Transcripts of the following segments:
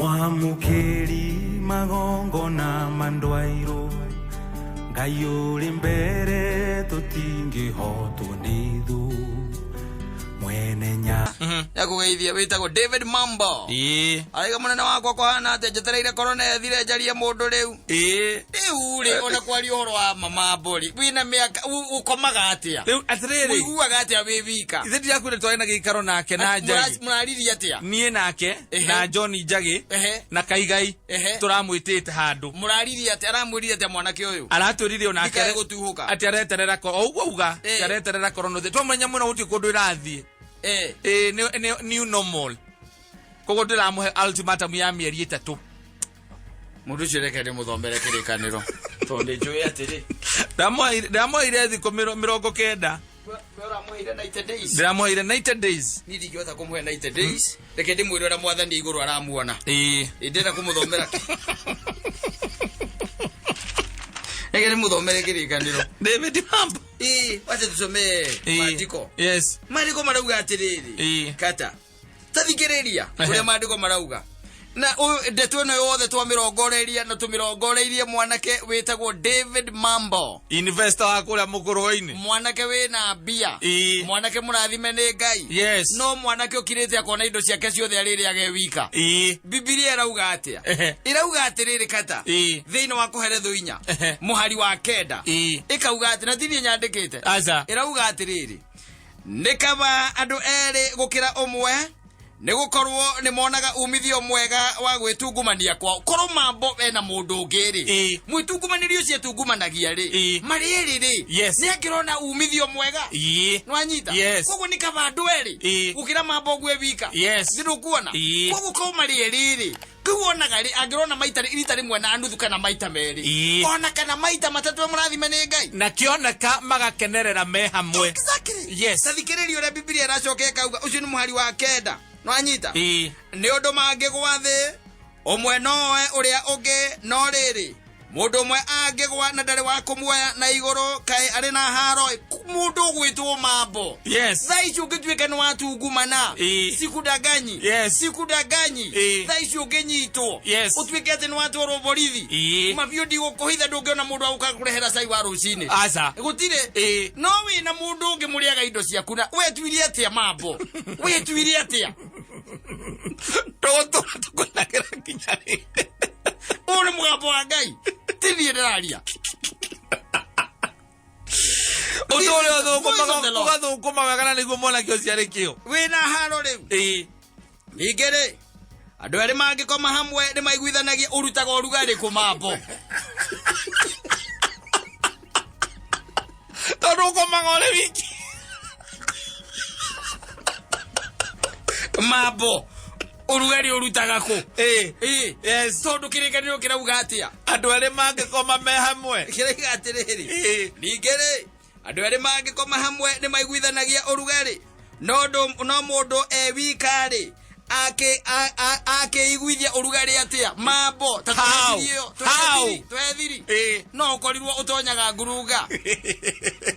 Mwamũkĩri magongona ma ndwairũ, Ngai ũrĩ mbere tũtingĩhotwo nĩ thũ, mwene nya Yakũgeithia wĩtagwo David Mambo. Araiga mũnene wakwa kũhana atĩa, njetereire korona ĩthire njarie mũndũ rĩu. Rĩu rĩ, ona kwaria ũhoro wa mamambo rĩ, wĩna mĩaka ũkomaga atĩa? Rĩu atĩrĩrĩ, Ũiguaga atĩa wĩ wika? Ithe ndirakwĩra twarĩ na gĩikaro nake na Njagi. Mũraririe atĩa? Niĩ nake na John Njagi na Kaigai tũramwĩtĩte handũ. Mũraririe atĩa? Aramwĩrire atĩa mwanake ũyũ? Aratwĩrire onake Ndikae gũtuhũka. Atĩ areterera o ũguo auga, atĩ areterera korona ũthĩ. Twamenya mũno gũtirĩ kũndũ ĩrathiĩ. Ĩĩ, nĩ new normal. Koguo ndĩramũhe ultimatum ya mĩeri 3. Mũndũ ũcio reke ndĩmũthomere kĩrĩkanĩro tondũ njũĩ atĩrĩ. Ndamũheire thikũ 90. We ũramũheire 90 days. Ndĩramũheire 90 days. Niĩ ndingĩhota kũmũhe 90 days. Reke ndĩmwĩre ũrĩa mwathani igũrũ aramuona. Ĩĩ. Ndĩrenda kũmũthomera. Reke ndĩmũthomere kĩrĩkanĩro. David Mambo. Ĩĩ, wacha tusomee maandĩko. Yes. Maandĩko marauga atĩrĩrĩ. Kata. Tathikĩrĩria ũrĩa maandĩko marauga. Na ũyũ ndeto ĩno yothe twamĩrongoreiria na tũmĩrongoreirie mwanake wĩtagwo David Mambo. Investor wa kũrĩa mũkũrwe-inĩ. Mwanake wĩna mbia. Mwanake mũrathime nĩ Ngai. Yes. No mwanake ũkirĩte akona indo ciake ciothe arĩrĩaga e wika. Bibilia ĩrauga atĩa? Ĩrauga atĩrĩrĩ kata. Thĩinĩ wa Koheletho 4. Mũhari wa 9. Ĩkauga atĩ, na ti niĩ nyandĩkĩte. Aca. Ĩrauga atĩrĩrĩ, nĩ kaba andũ erĩ gũkĩra ũmwe, nĩ gũkorwo nĩ monaga umithio mwega wa gwĩtungumania kwao. Korwo Mambo ena mũndũ ũngĩ rĩ, mwĩtungumanĩrio ũcio etungumanagia rĩ, marĩ erĩ rĩ, Yes. nĩ angĩrona umithio mwega. Nĩwanyita? Yes. Koguo nĩ kaba andũ erĩ gũkĩra Mambo ũguo e wika. Yes. Nĩ ndũkuona? Koguo korwo marĩ erĩ rĩ, kĩu wonaga rĩ, angĩrona maita rita rĩmwe na nuthu kana maita merĩ, ona kana maita matatũ, mũrathime nĩ Ngai. Na kĩoneka magakenerera me hamwe. Exactly. Yes. Ta thikĩrĩria ũrĩa Bibilia ĩracoka ĩkauga, ũcio nĩ mũhari wa 9. Nĩwanyita? Ĩĩ. Nĩ ũndũ mangĩgwa thĩ, ũmwe noe ũrĩa ũngĩ, no rĩrĩ, mũndũ ũmwe angĩgwa na ndarĩ wa kũmuoya na igũrũ, kaĩ arĩ na haro. Mũndũ ũgwĩtwo Mambo. Yes. Thaa ici ũngĩtuĩka nĩ watungumana. Sikudanganyi. Yes. Sikudanganyi. Thaa ici ũngĩnyitwo. Yes. Ũtuĩke atĩ nĩ watwarwo borithi. Mabiũ ndigũkũhitha, ndũngĩona mũndũ wa gũka kũrehera cai wa rũcinĩ. Aca. Gũtirĩ. No wĩna mũndũ ũngĩ mũrĩaga indo ciaku na wetuire atĩa Mambo? Wetuire atĩa? Tũgũtũra tũkũnagĩra nginya rĩ? Ũyũ nĩ mũgambo wa Ngai, ti niĩ ndĩraria. Ũtũre Voice of the Lord. ũgathũkũma wega na nĩguo mwanake ũcio arĩ kĩo. Wĩna haro rĩu. Ningĩ rĩ, andũ erĩ mangĩkoma hamwe nĩ maiguithanagia ũrutaga ũrugarĩ kũ Mambo. Tondũ ũkomaga ũrĩ wiki. Mambo, ũrugarĩ ũrutaga kũ? Ĩĩ. Yes. Tondũ kĩrĩkanĩro kĩrauga atĩa? Andũ erĩ mangĩkoma me hamwe. Kĩrauga atĩrĩrĩ. Ningĩ rĩ, andũ erĩ mangĩkoma hamwe nĩ maiguithanagia ũrugarĩ, no no mũndũ e wika rĩ, akĩiguithia ũrugarĩ atĩa Mambo? Ta How? twethiri ĩyo, How? twethiri, twethiri. No ũkorirwo ũtonyaga ngurunga,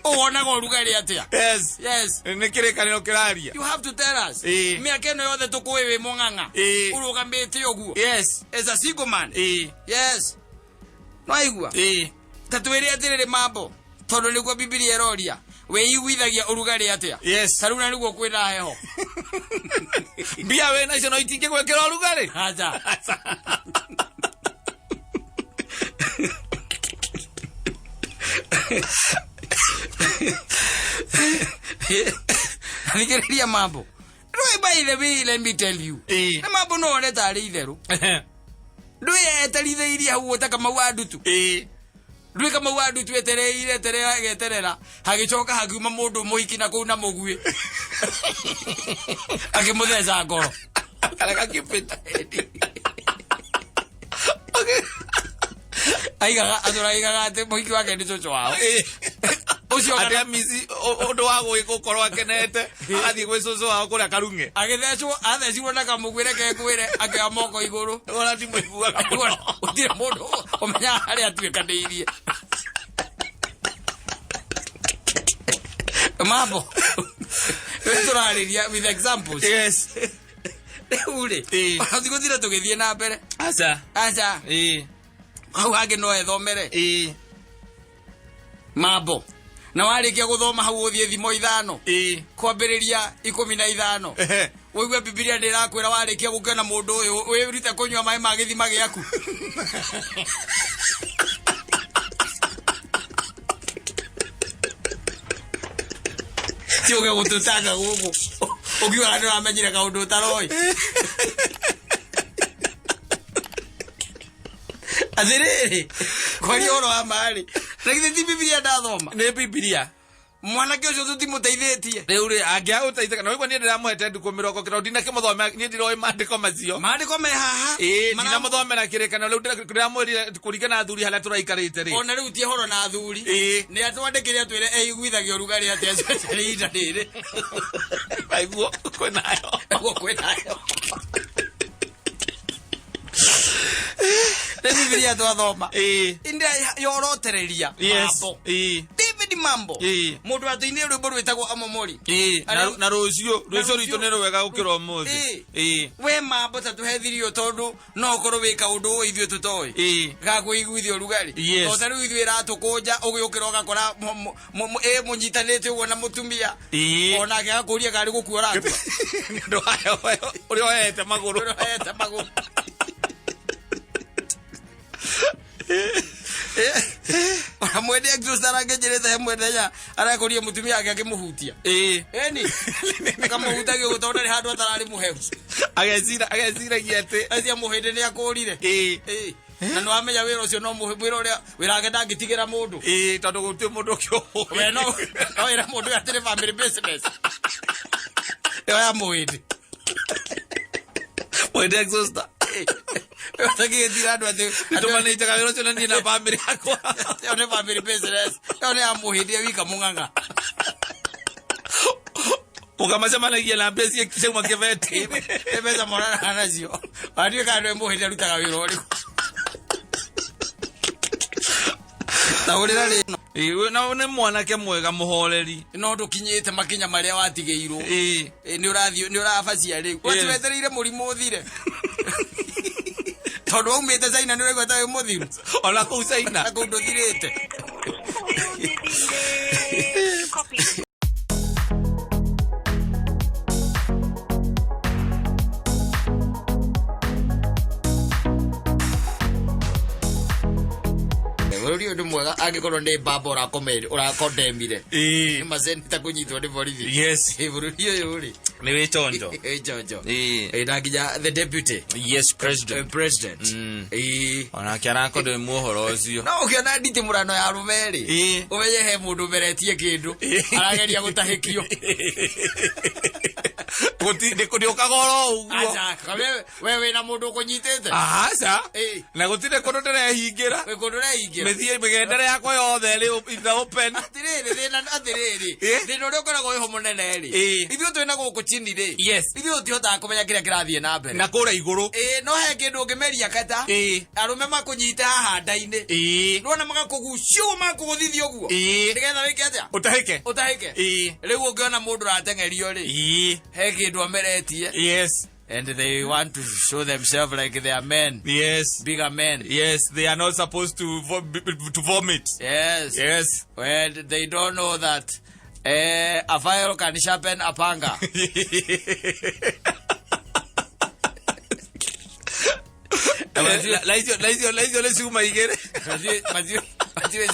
ũwonaga ũrugarĩ atĩa? Yes. Yes. Nĩ kĩrĩkanĩro kĩraria. You have to tell us. Mĩaka ĩno yothe tũkũĩ wĩ mũng'ang'a, ũrũgamĩte ũguo Yes. as a single man. Yes. No aigua? Ta twĩre atĩrĩrĩ Mambo, tondũ nĩguo Bibilia ĩroria, wĩiguithagia ũrugarĩ atĩa? Yes. Ta rĩu na nĩguo kwĩna heho. Mbia wĩ nacio no itingĩgwĩkĩra ũrugarĩ. Aca. Thikĩrĩria Mambo. Rĩu by the way, let me tell you. Na Mambo no one tarĩ itherũ. Ndũĩ eterithĩirie hau ũta Kamau wa Ndutu. Ndũĩ Kamau wa Ndutu etereire eterera ageterera, hagĩcoka hakiuma mũndũ mũhiki na kũu na mũguĩ. Akĩmũtheca ngoro. Kareka keep it. Aigaga atũraigaga atĩ mũhiki wake nĩ cũcũ wao. Ũcio Atĩ amici ũndũ wa gũkorwo akenete agathiĩ gwĩ cũcũ wao kũrĩa Karung'e. Agĩthecwo, athecirwo na kamũguĩ, reke ngwĩre, akĩoya moko igũrũ. Ona ti mũiguaga mũno. Gũtirĩ mũndũ ũmenyaga harĩa atuĩkanĩirie. Mambo. Rĩu tũrarĩria with examples. Yes. Rĩu rĩ, Ĩĩ. ona tigũthire tũgĩthiĩ na mbere. Aca. Aca. Ĩĩ. Hau hangĩ no ethomere. Ĩĩ. Mambo. Na warĩkia gũthoma hau ũthiĩ thimo 5. Ĩĩ. Kwambĩrĩria 15. Ehe. Ũigue Bibilia nĩ ĩrakwĩra warĩkia gũkĩona mũndũ ũyũ wĩrute kũnyua maĩ ma gĩthima gĩaku. Ti ũge gũtũtanga gũkũ. Ũkiugaga nĩ ũramenyire kaũndũ ũtaroĩ. Atĩrĩrĩ, kwaria ũhoro wa ma-rĩ, na githĩ ti Bibilia ndathoma? Nĩ Bibilia. Mwanake ũcio tũtimũteithĩtie. Rĩu rĩ, angĩaga gũteithĩka, na ũigua niĩ ndĩramũhete ndukũ mĩrongo kĩroko, ndinakĩmũthomera, niĩ ndiroĩ maandĩko macio. Maandĩko me haha. Ĩĩ, ndinamũthomera kĩrĩkanĩro, rĩu ndĩramwĩrire kũringana na athuri harĩa tũraikarĩte rĩ. Ona rĩu ti ũhoro na athuri. Ĩĩ. Nĩ atwandĩkĩre atwĩre eiguithagia ũrugarĩ atĩa especially ihinda rĩrĩ. Aiguo kwĩnayo. Aiguo kwĩnayo. Nĩ Bibilia twathoma. Ĩĩ. Ĩndĩ yorotereria. Yes. Mambo. Ĩĩ. David Mambo. Ĩĩ. Mũndũ atũinire rwĩmbo rwĩtagwo Amomori. Ĩĩ. Arĩa- Na rũciũ, rũciũ rũciũ- rwitũ nĩ rwega gũkĩra ũmũthĩ. Ĩĩ. Ĩĩ. We Mambo ta tũhethirio tondũ no ũkorwo wĩ kaũndũ ũũ ithuĩ tũtoĩ. Ĩĩ. Ga kũiguithia ũrugarĩ. Yes. Tondũ ta rĩu ithuĩ ĩratũkũnja ũgĩũkĩra ũgakora ĩ mũnyitanĩte ũguo na mũtumia. Ĩĩ. Onake agakũria karĩ gũkua ũrakua. Nĩ ũndũ wa ũrĩa oete magũrũ. Ũrĩa oete magũrũ. Ona mwene exhaust arangĩnjĩrĩte he mwene arakũria mũtumia wake akĩmũhutia. Ĩĩ. Ĩni. Akamũhutagia ũguo tondũ ndarĩ handũ atararĩ mũhehu. Ageciragia atĩ. Acia mũhĩndĩ nĩ akũrire. Ĩĩ. Ĩĩ. Na nĩ wamenya wĩra ũcio no mũhĩ wĩra ũrĩa wĩra wake ndangĩtigĩra mũndũ. Ĩĩ, tondũ gũtirĩ mũndũ ũngĩ We no wĩra mũndũ ũyũ atĩrĩ family business. Ĩyo ya mũhĩndĩ. Mũhĩndĩ exhauster. Ũtangĩgĩtira andũ atĩ Nĩtũmanĩnjaga wĩra ũcio na niĩ na family yakwa. Ĩyo nĩ family business. Ĩyo nĩ ya mũhĩndĩ wika mũng'ang'a. Mũkamacemanagia na mbia ciauma kĩbeti-inĩ. Nĩ mbeca moranaga nacio. Watiĩ kana nĩwe mũhĩndĩ arutaga wĩra ũrĩkũ. Taũrĩra rĩ. Ĩĩ, na nĩ mwanake mwega mũhoreri. No ndũkinyĩte makinya marĩa watigĩirwo. Ĩĩ. Ĩĩ, nĩ ũrathiĩ, nĩ ũrabacia rĩu. Yes. Watiwetereire mũrimũ ũthire. Tondũ waumĩte China nĩ ũraigua ta wĩ mũthiru. Ona kũu China. Na kũu ndũthirĩte. Bũrũri ũyũ nĩ mwega angĩkorwo nĩ mbamba ũrakondemire. Ĩĩ. Nĩ macenita kũnyitwo nĩ borithi. Yes. Ĩ, bũrũri ũyũ rĩ. Nĩ wĩ chonjo. Ĩ, chonjo. Ĩĩ. Ĩ, na nginya the deputy. Yes, president. President. Ĩĩ. Onake arakondemwo ũhoro ũcio. No ũkĩona nditi mũrano ya arũme rĩ. Ĩĩ. Ũmenye he mũndũ ũmeretie kĩndũ. Ĩĩ. Arageria gũtahĩkio. Ndĩũkaga oro ũguo. Aca, we wĩna mũndũ ũkũnyitĩte. Aca. Ĩĩ. Na gũtirĩ kũndũ ndĩrehingĩra. Wĩ kũndũ ũrehingĩra. Mĩthiĩ mĩgendere yakwa yothe ĩrĩ in the open. Atĩrĩrĩ, thĩna atĩrĩrĩ. Ĩĩ. Thĩna ũrĩa ũkoragwo wĩho mũnene rĩ. Ĩĩ. Ithuĩ twĩna gũkũ chini rĩ. Yes. Ithuĩ tũtihotaga kũmenya kĩrĩa kĩrathiĩ na mbere. Na kũrĩa igũrũ. Ĩĩ, no he kĩndũ ũngĩmeria kata. Ĩĩ. Arũme makũnyite haha nda-inĩ. Ĩĩ. Nĩwona magakũgucia ũguo makũgũthithia ũguo. Ĩĩ. Nĩgetha wĩke atĩa? Ũtahĩke. Ũtahĩke. Ĩĩ. Rĩu ũngĩona mũndũ ũrateng'erio rĩ. Ĩĩ. He kĩndũ ameretie. Yes. And they want to show themselves like they are men. Yes. Bigger men. Yes, they are not supposed to to vomit. Yes. Yes. Well, they don't know that a fire can sharpen a panga. La icio nĩ cuma igĩrĩ. Matiũĩ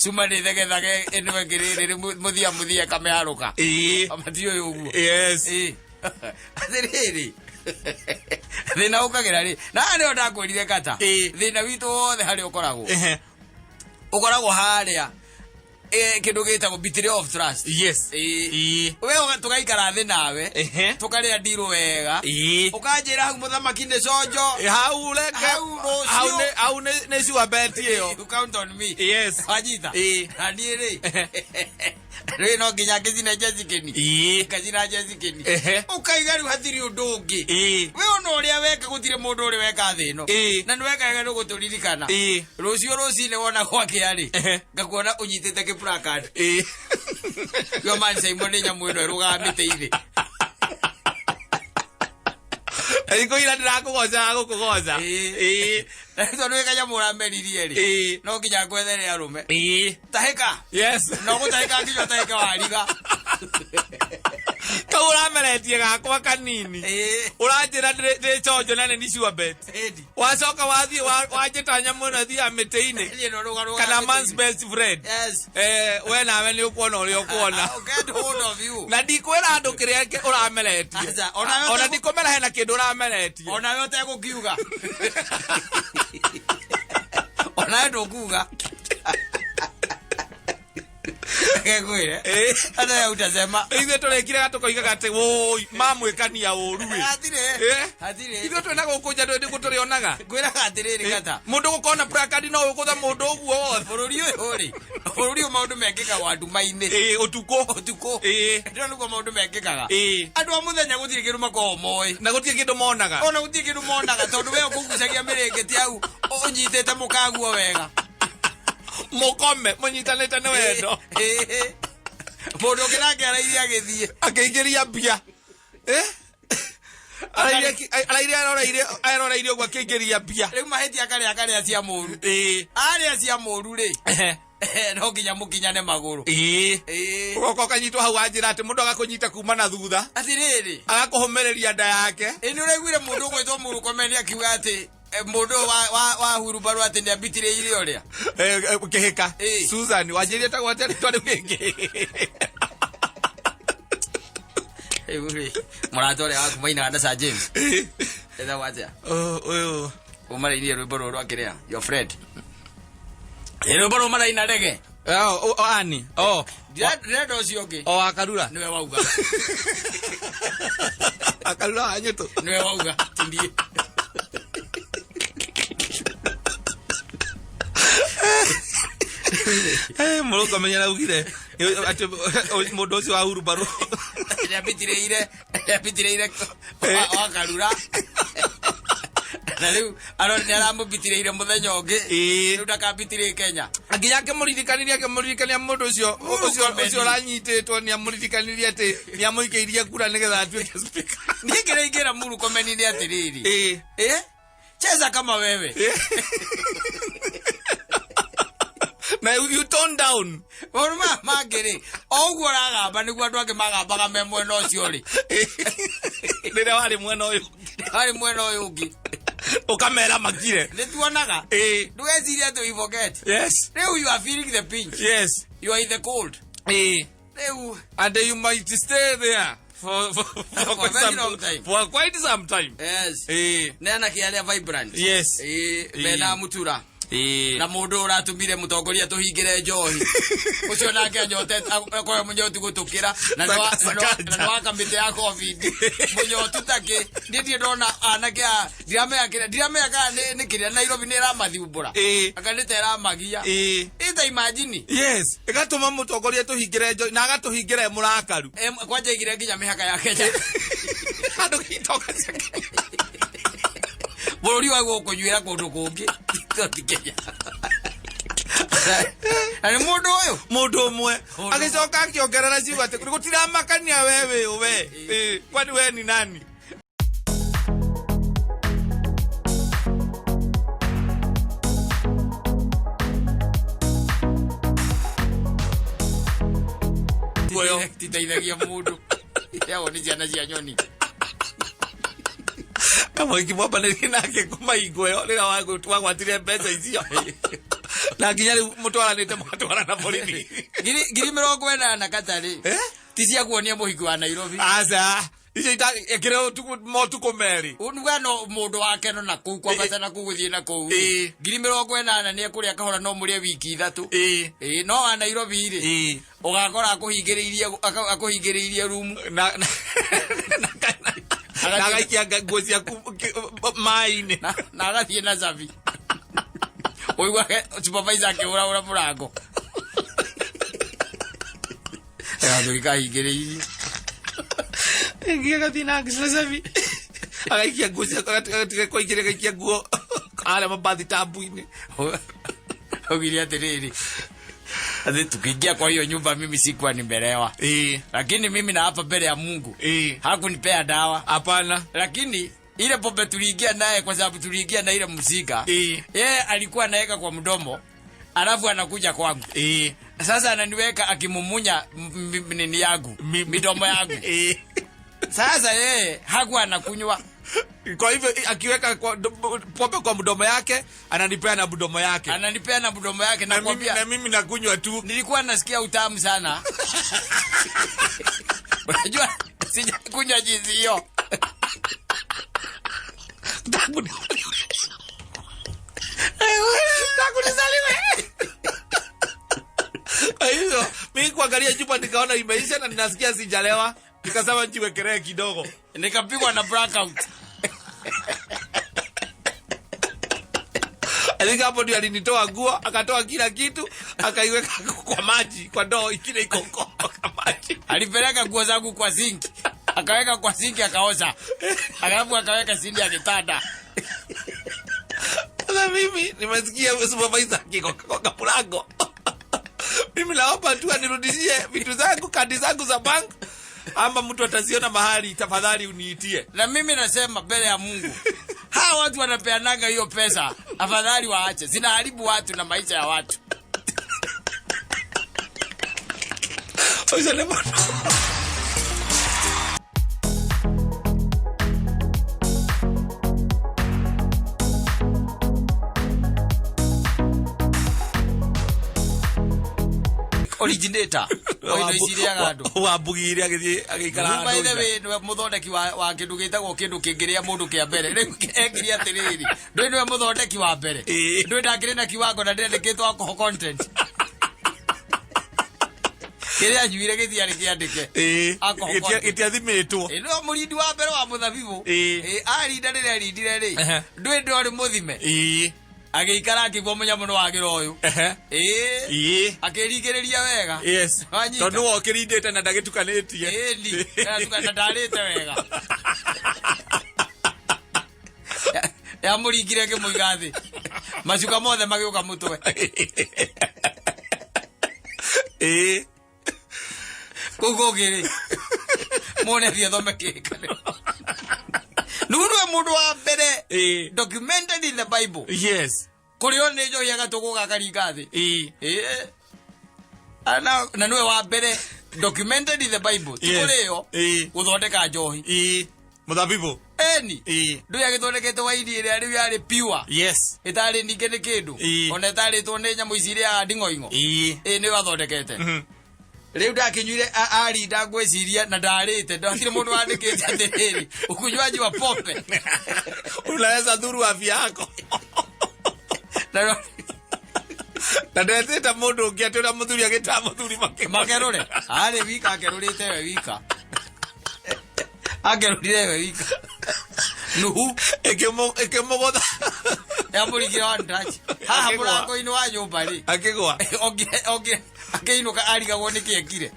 cuma nĩ thegethage ĩno ĩngĩ rĩrĩ mũthia mũthia ĩkamĩharũka. Ĩĩ. Matiũĩ ũguo. Yes. Ĩĩ. Atĩrĩrĩ. Thĩna ũkagĩra rĩ. Na haha nĩho ndakwĩrire kata. Ĩĩ. Thĩna witũ wothe harĩa ũkoragwo. Ehe. Ũkoragwo harĩa kĩndũ gĩtagwo betrayal of trust. Yes. Ĩĩ. Ĩĩ. We tũgaikara thĩ nawe. Ehe. Tũkarĩa ndirũ wega. Ĩĩ. Ũkanjĩra hau mũthamaki nĩ conjo. Hau reke. Hau rũciũ. Hau nĩ sure bet ĩyo. You count on me. Yes. Wanyita. Ĩĩ. Na niĩ rĩ. Rĩ no nginya ngĩcine njecikĩni. Ĩĩ. Ngacina njecikĩni. Ehe. Ũkaiga rĩu hatirĩ ũndũ ũngĩ. Ĩĩ. We ona ũrĩa weka gũtirĩ mũndũ ũrĩ weka thĩ ĩno. Ĩĩ. Na nĩ weka wega nĩ ũgũtũririkana. Ĩĩ. Rũciũ rũcinĩ wona gwakĩa rĩ. Ehe. Ngakuona ũnyitĩte kĩ placard. Ĩĩ. Your man Simon nĩ nyamũ ĩno ĩrũgaga mĩtĩ-inĩ. Thikũ ira ndĩrakũgoca gũkũgoca. Ĩĩ. Tondũ wĩ kanyamũ ũrameririe rĩ, no nginya ngwethere arũme. Tahĩka. Yes. No gũtahĩka nginya ũtahĩke wariga. Kau ũrameretie gakwa kanini. Ũranjĩra ndĩ chonjo na nĩ sure bet. Ĩndi. Wacoka wathiĩ wanjĩta nyamũ ĩno ĩthiaga mĩtĩ-inĩ. Niĩ no rũgarũgaga Kana man's mĩtĩ-inĩ. best friend. Yes. We nawe nĩ ũkuona ũrĩa ũkuona. I'll get hold of you. Na ndikwĩra andũ kĩrĩa ũrameretie. Aca, ona we Ona ũtegũ- ndikũmera hena kĩndũ ũrameretie. Ona we ũtegũkiuga. Ona we ndũkuga. Reke ngwĩre. Hata wewe utasema. Ithuĩ tũrĩkire tũkoigaga atĩ wũi mamwĩkania ũru ĩ. Hatirĩ. Hatirĩ. Ithuĩ twĩna gũkũ nja ndũĩ nĩguo tũrĩonaga. Ngwĩraga atĩrĩrĩ gata. Mũndũ gũkona placard no ũgũtha mũndũ ũguo wothe. Bũrũri ũyũ rĩ, bũrũri ũyũ maũndũ mekĩkaga wa nduma-inĩ. Ũtukũ. Ũtukũ. Ndĩrona nĩguo maũndũ mekĩkaga. Andũ a mũthenya gũtirĩ kĩndũ makoragwo moĩ. Na gũtirĩ kĩndũ monaga. Ona gũtirĩ kĩndũ monaga tondũ we ũkũgucagia mĩrĩngĩti hau ũnyitĩte mũkaguo wega. Mũkome mũnyitanĩte nĩ wendo. Mũndũ ũngĩ nake arairie agĩthiĩ. Akĩingĩria mbia. Arairie aroreirie ũguo akĩingĩria mbia. Rĩu mahĩtia akarĩa akarĩa cia mũru. Arĩa cia mũru rĩ. No nginya mũkinyane magũrũ. Ũgoka ũkanyitwo hau wanjĩra atĩ mũndũ agakũnyita kuma na thutha. Atĩrĩrĩ. Agakũhũmĩrĩria nda yake. Ĩ nĩ ũraiguire mũndũ ũgwĩtwo Mũrũkomeni akiuga atĩ mũndũ wa hurubarũ atĩ nĩ ambitirĩire ũrĩa? Kĩhĩka. Susan, wanjĩrire ta gwate rĩtwa rĩu rĩngĩ. Rĩu rĩ, mũrata ũrĩa waku mainaga na Sir James. Etagwo atĩa? Ũyũ. Ũmarainire rwĩmbo rũrũ rwa kĩrĩa? Your friend. Ĩ rwĩmbo rũrũ maraina rege. Ani. Oh. Ndĩrenda ũcio ũngĩ. O Akarura. Nĩwe wauga. Akarura wa Nyũtũ. Nĩwe wauga, ti niĩ. Mũrũkomenya araugire atĩ mũndũ ũcio wa hurubarũ. Nĩambitirĩire wa Karura. Na rĩu nĩ aramũbitirĩire mũthenya ũngĩ. Rĩu ndakambitirĩe Kenya. Nginya akĩmũririkania mũndũ ũcio ũcio ũranyitĩtwo nĩ amũririkanirie atĩ nĩ amũikĩirie kura nĩgetha atuĩke speaker. Niĩ kĩrĩa ingĩra Mũrũkomeni nĩ atĩrĩrĩ. Cheza kama wewe. Na you tone down. Maũndũ maya mangĩ rĩ, o ũguo ũragamba nĩguo andũ angĩ magambaga me mwena ũcio rĩ. Rĩrĩa warĩ mwena ũyũ. Warĩ mwena ũyũ ũngĩ. Ũkamera makire. Nĩ tuonaga. Ndũgecirie atĩ we forget. Yes. Rĩu you are feeling the pinch. Yes. You are in the cold. Rĩu. And you might stay there. For For very long time. For quite some time. Yes. Nĩ anake arĩa vibrant. Yes. Mena mutura. Na mũndũ ũratũmire mũtongoria tũhingĩre njohi. Ũcio nake anyotete, akorwo mũnyotu gũtũkĩra. Na nĩ wa kamĩtĩ ya COVID. Mũnyotu takĩ. Niĩ ndirĩ ndona anake a, ndiramenya kĩrĩa, ndiramenya kana nĩ kĩrĩa Nairobi nĩ ĩramathumbũra. Anga nĩ ta ĩramagia. Ĩ ta imagine. Yes. Ĩgatũma mũtongoria tũhingĩre njohi, na agatũhingĩra e mũrakaru. Kwanja aigire nginya mĩhaka ya Kenya. Andũ gĩitoka cia Kenya. Bũrũri wa gũkũnyuĩra kũndũ kũngĩ. Ti Kenya. Na nĩ mũndũ ũyũ? Mũndũ ũmwe. Agĩcoka akĩongerera ciugo atĩ gũtiramakania we wĩ ũ we. Kwani we ni nani? Titeithagia mũndũ. Yago nĩ ciana cia nyoni. Kamũiki mwambanĩrie nake kuma hingo ĩyo rĩrĩa wagwatire mbeca icio. Na nginya rĩu mũtwaranĩte mũgatwarana borithi. Ngiri mĩrongo ĩnana katarĩ. Ti cia kuonia mũhiki wa Nairobi. Aca. Icio ĩkĩrĩ motukũ merĩ. Uga no mũndũ wake no na kũu, kwambata na kũu gũthiĩ na kũu. Ngiri mĩrongo ĩnana nĩ ekũrĩa kahora no mũrĩe wiki ithatũ. No wa Nairobi rĩ. Ũgakora akũhingĩrĩirie rumu. Na agaikia nguo ciaku maĩ-inĩ. Na agathiĩ na cabi. Ũiguage supervisor akĩhũrahũra mũrango. Gathuri kahingĩrĩirie. Ĩngĩ agathiĩ na cabi. Agaikia nguo ciaku, agatiga kũingĩria, agaikia nguo harĩa mabathtub-inĩ. Augire atĩrĩrĩ, atĩ tukiingia kwa hiyo nyumba mimi sikuwa nimelewa. Lakini mimi na hapa mbele ya Mungu. Hakunipea dawa. Hapana. Lakini Ile pombe tuliingia naye kwa sababu tuliingia na ile mzinga. Yeye alikuwa anaweka kwa mdomo, alafu anakuja kwangu. Sasa ananiweka akimumunya nini yangu, midomo yangu. Sasa yeye hakuwa anakunywa. Kwa hivyo akiweka pombe kwa mdomo yake, ananipea na mdomo yake. Ananipea na mdomo yake, na mimi, na mimi nakunywa tu. Nilikuwa nasikia utamu sana. Unajua sijakunywa jinsi hiyo. Tangu nizaliwe. Kwa hivyo mimi kuangalia chupa nikaona imeisha na ninasikia sijalewa, nikasema nijiwekelee kidogo. Nikapigwa na blackout. Alika hapo ndio alinitoa nguo, akatoa kila kitu, akaiweka kwa maji, kwa ndoo ingine iko kwa maji. Alipeleka nguo zangu kwa sinki. Akaweka kwa sinki akaoza. Alafu akaweka sindi ya kitanda. Sasa mimi nimesikia supervisor akikoka mlango. Mimi naomba tu anirudishie vitu zangu, kadi zangu za bank, ama mtu ataziona mahali, tafadhali uniitie. Na mimi nasema mbele ya Mungu, hawa watu wanapeanaga hiyo pesa, afadhali waache. Zinaharibu watu na maisha ya watu. Originator. Wambugire agĩthiĩ agĩikara handũ. By the way, nĩwe mũthondeki wa kĩndũ gĩtagwo kĩndũ kĩngĩrĩa mũndũ kĩa mbere. Rĩu ekire atĩrĩrĩ, ndũĩ nĩwe mũthondeki wa mbere. Ndũĩ ndakĩrĩ na kiwango na ndĩandĩkĩtwo alcohol content. Kĩrĩa anyuire gĩtiarĩ kĩandĩke. Gĩtiathimĩtwo. Nĩwe mũrindi wa mbere wa mũthabibũ. Arinda rĩrĩa arindire rĩ, ndũĩ ndwarĩ mũthime. Agĩikara akĩigua mũnyamũ nĩ wagĩra ũyũ. Akĩringĩrĩria wega. Yes. Tondũ nĩwe ũkĩrindĩte na ndagĩtukanĩtie. Ĩni, na ndarĩte wega. Yamũringire ĩkĩmũiga thĩ. Macuka mothe magĩũka mũtwe. Kũu kũngĩ rĩ, mũne thiĩ athome kĩrĩkanĩro. Nĩwe mũndũ wa mbere documented in the Bible. Yes. Kũrĩo nĩ njohi agatũgũ gakaringa thĩ. Na nĩwe wa mbere documented in the Bible. Ti kũrĩo gũthondeka njohi. Mũthabibũ. Eni. Ndũĩ agĩthondekete waini ĩrĩa rĩu yarĩ pure. Yes. Ĩtarĩ ningĩ nĩ kĩndũ. Ona ĩtarĩtwo nĩ nyamũ ici irĩaga nding'oing'o. Nĩwe athondekete. Rĩu ndakinyuire arinda ngwĩciria na ndarĩte, ndatirĩ mũndũ wandĩkĩte atĩrĩrĩ, ũkunywaji wa pombe unaweza dhuru afya yako. Na ndetĩte mũndũ ũngĩ atĩ ũrĩa mũthuri agĩtaga mũthuri makerũre. Arĩ wika akerũrĩte we wika. Akerũrire we wika. Nuhu ĩkĩmũgũtha. Yamũringire one touch. Haha mũrango-inĩ wa nyũmba rĩ. Akĩgũa. Akĩinũka arigagwo nĩkĩ ekire.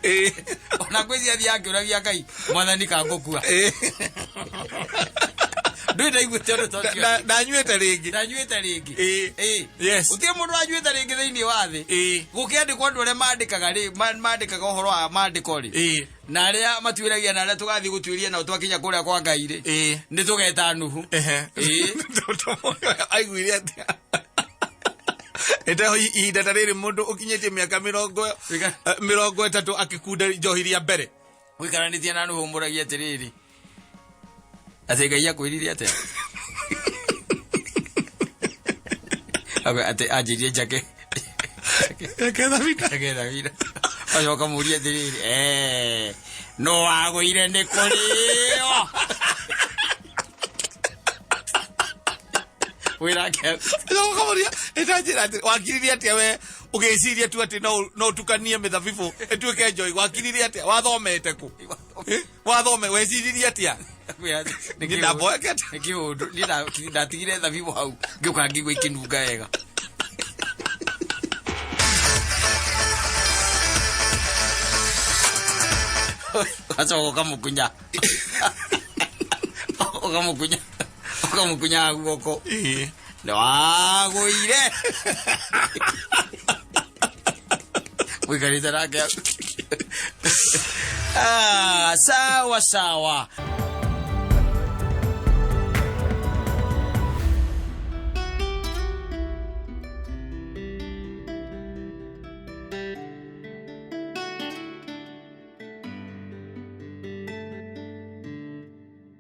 Ona ngwĩciria athiĩ akĩũragia Ngai, mwathani kangũkua. Ndũĩ ndaiguĩte ũndũ ta ũcio. Ndanyuĩte rĩngĩ. Ndanyuĩte rĩngĩ. Yes. Gũtirĩ mũndũ wanyuĩte rĩngĩ thĩinĩ wa thĩ. Gũkĩandĩkwo andũ arĩa mandĩkaga rĩ, mandĩkaga ũhoro wa mandĩko rĩ. Na arĩa matuĩragia na arĩa tũgathiĩ gũtuĩria nao twakinya kũrĩa kwa Ngai rĩ. Nĩ tũgeta Nuhu. Aiguire atĩa? Ĩteho ihinda ta rĩrĩ mũndũ ũkinyĩtie mĩaka 30 akĩkunda njohi rĩa mbere. Ũikaranĩtie na Nuhu ũmũragie atĩrĩrĩ, atĩ Ngai akwĩrire atĩa? Atĩ anjĩrie njake. Njake thabina. Acoka mũrie atĩrĩrĩ, no wagũire nĩ kũrĩo. Wĩrake. Acoka mũrie, ĩtanjĩra atĩ, wakiririe atĩa we ũgĩciria tu atĩ no ũtukanie mĩthabibũ ĩtuĩke njohi? Wakiririe atĩa? Wathomete kũ? Wathome, weciririe atĩa? Nĩ ndamboekete. Nĩ kĩũndũ. Niĩ ndatigire thabibũ hau, ngĩũka ngĩigua ikĩnunga wega. Ũgacoka ũkamũkunya. Ũkamũkunya. Ũkamũkunya guoko. Nĩ wagũire. Ũikarĩte nake. Sawa sawa.